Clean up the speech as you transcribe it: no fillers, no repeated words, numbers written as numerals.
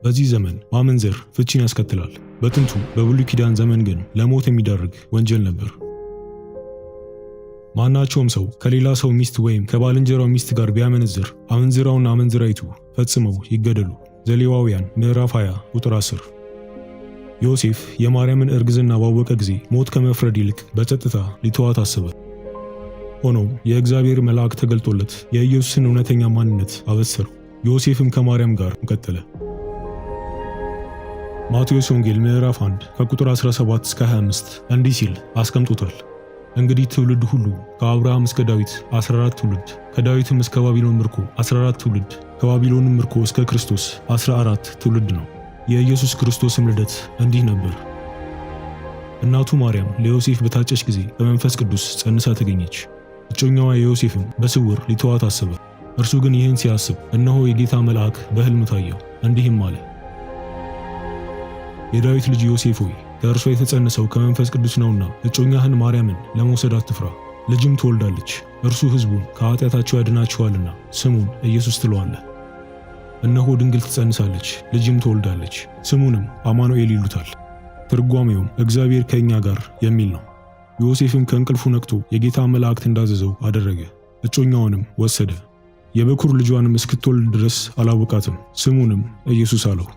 በዚህ ዘመን ማመንዘር ፍቺን ያስከትላል። በጥንቱ በብሉይ ኪዳን ዘመን ግን ለሞት የሚዳርግ ወንጀል ነበር። ማናቸውም ሰው ከሌላ ሰው ሚስት ወይም ከባልንጀራው ሚስት ጋር ቢያመነዝር አመንዝራውና አመንዝራይቱ ፈጽመው ይገደሉ። ዘሌዋውያን ምዕራፍ 20 ቁጥር 10። ዮሴፍ የማርያምን እርግዝና ባወቀ ጊዜ ሞት ከመፍረድ ይልቅ በጸጥታ ሊተዋት አሰበ። ሆኖም የእግዚአብሔር መልአክ ተገልጦለት የኢየሱስን እውነተኛ ማንነት አበሰረው። ዮሴፍም ከማርያም ጋር ቀጠለ። ማቴዎስ ወንጌል ምዕራፍ 1 ከቁጥር 17 እስከ 25 እንዲህ ሲል አስቀምጦታል። እንግዲህ ትውልድ ሁሉ ከአብርሃም እስከ ዳዊት 14 ትውልድ፣ ከዳዊትም እስከ ባቢሎን ምርኮ 14 ትውልድ፣ ከባቢሎንም ምርኮ እስከ ክርስቶስ 14 ትውልድ ነው። የኢየሱስ ክርስቶስም ልደት እንዲህ ነበር። እናቱ ማርያም ለዮሴፍ በታጨች ጊዜ በመንፈስ ቅዱስ ጸንሳ ተገኘች። እጮኛዋ ዮሴፍም በስውር ሊተዋት አሰበ። እርሱ ግን ይህን ሲያስብ እነሆ የጌታ መልአክ በሕልም ታየው፣ እንዲህም አለ፦ የዳዊት ልጅ ዮሴፍ ሆይ፣ ከእርሷ የተጸነሰው ከመንፈስ ቅዱስ ነውና እጮኛህን ማርያምን ለመውሰድ አትፍራ። ልጅም ትወልዳለች፣ እርሱ ሕዝቡን ከኃጢአታቸው ያድናቸዋልና ስሙን ኢየሱስ ትለዋለህ። እነሆ ድንግል ትጸንሳለች፣ ልጅም ትወልዳለች፣ ስሙንም አማኑኤል ይሉታል። ትርጓሜውም እግዚአብሔር ከእኛ ጋር የሚል ነው። ዮሴፍም ከእንቅልፉ ነቅቶ የጌታ መላእክት እንዳዘዘው አደረገ፣ እጮኛውንም ወሰደ። የበኩር ልጇንም እስክትወልድ ድረስ አላወቃትም። ስሙንም ኢየሱስ አለው።